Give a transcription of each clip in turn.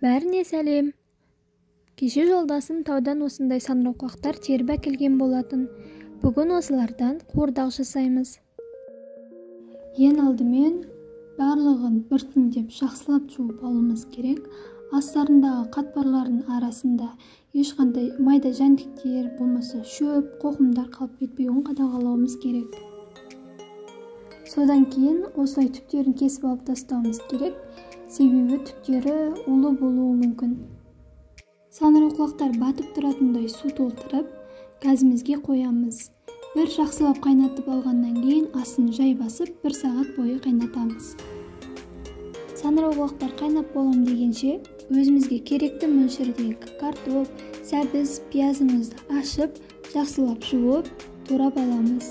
Бәріне сәлем. Кеше жолдасым таудан осындай саңырауқұлақтар теріп әкелген болатын. Бүгін осылардан қуырдақ жасаймыз. Ең алдымен барлығын біртіндеп жақсылап жуып алуымыз керек. Астарындағы қатпарлардың арасында ешқандай майда жәндіктер, болмаса шөп, қоқымдар қалып кетпеуін қадағалауымыз керек. Содан кейін осылай түптерін кесіп алып тастауымыз керек, себебі түптері улы болуы мүмкін. Саңырауқұлақтар батып тұратындай су толтырып, газымызге қоямыз. Бір жақсылап қайнатып алғаннан кейін астын жай басып, бір сағат бойы қайнатамыз. Саңырауқұлақтар қайнап болам дегенше, өзімізге керекті мөлшердегі картоп, сәбіз, пиязымызды ашып, жақсылап жуып, турап аламыз.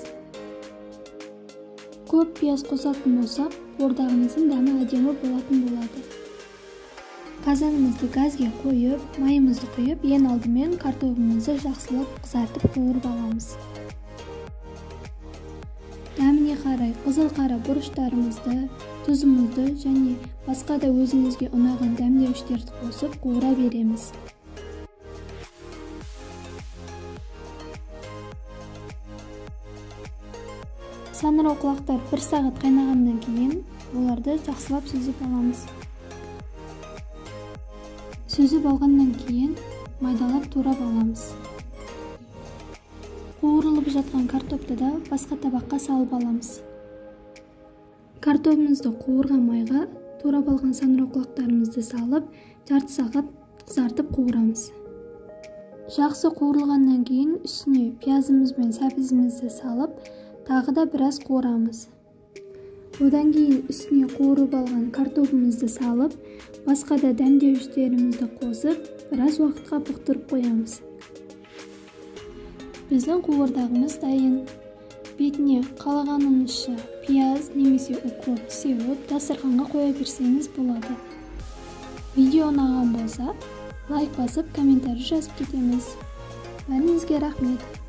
Көп пияз қосатын болсақ, қуырдағымыздың дәмі әдемі болатын болады. Қазанымызды газге қойып, майымызды құйып, ең алдымен картобымызды жақсылап қызартып қуырып аламыз. Дәміне қарай қызыл қара бұрыштарымызды, тұзымызды және басқа да өзіңізге ұнаған дәмдеуіштерді қосып қуыра береміз. Саңырауқұлақтар бір сағат қайнағаннан кейін оларды жақсылап сүзіп аламыз. Сүзіп алғаннан кейін майдалап турап аламыз. Қуырылып жатқан картопты да басқа табаққа салып аламыз. Картобымызды қуырған майға турап алған саңырауқұлақтарымызды салып, жарты сағат қызартып қуырамыз. Жақсы қуырылғаннан кейін үстіне пиязымыз бен сәбізімізді салып, тағы да біраз қуырамыз. Одан кейін үстіне қуырып алған картобымызды салып, басқа да дәмдеуіштерімізді қосып, біраз уақытқа бұқтырып қоямыз. Біздің қуырдағымыз дайын. Бетіне қалағаныңызша пияз немесе укроп сеуіп, дастарханға қоя берсеңіз болады. Видео ұнаған болса, лайк басып, комментарий жазып кетеміз. Бәріңізге рахмет.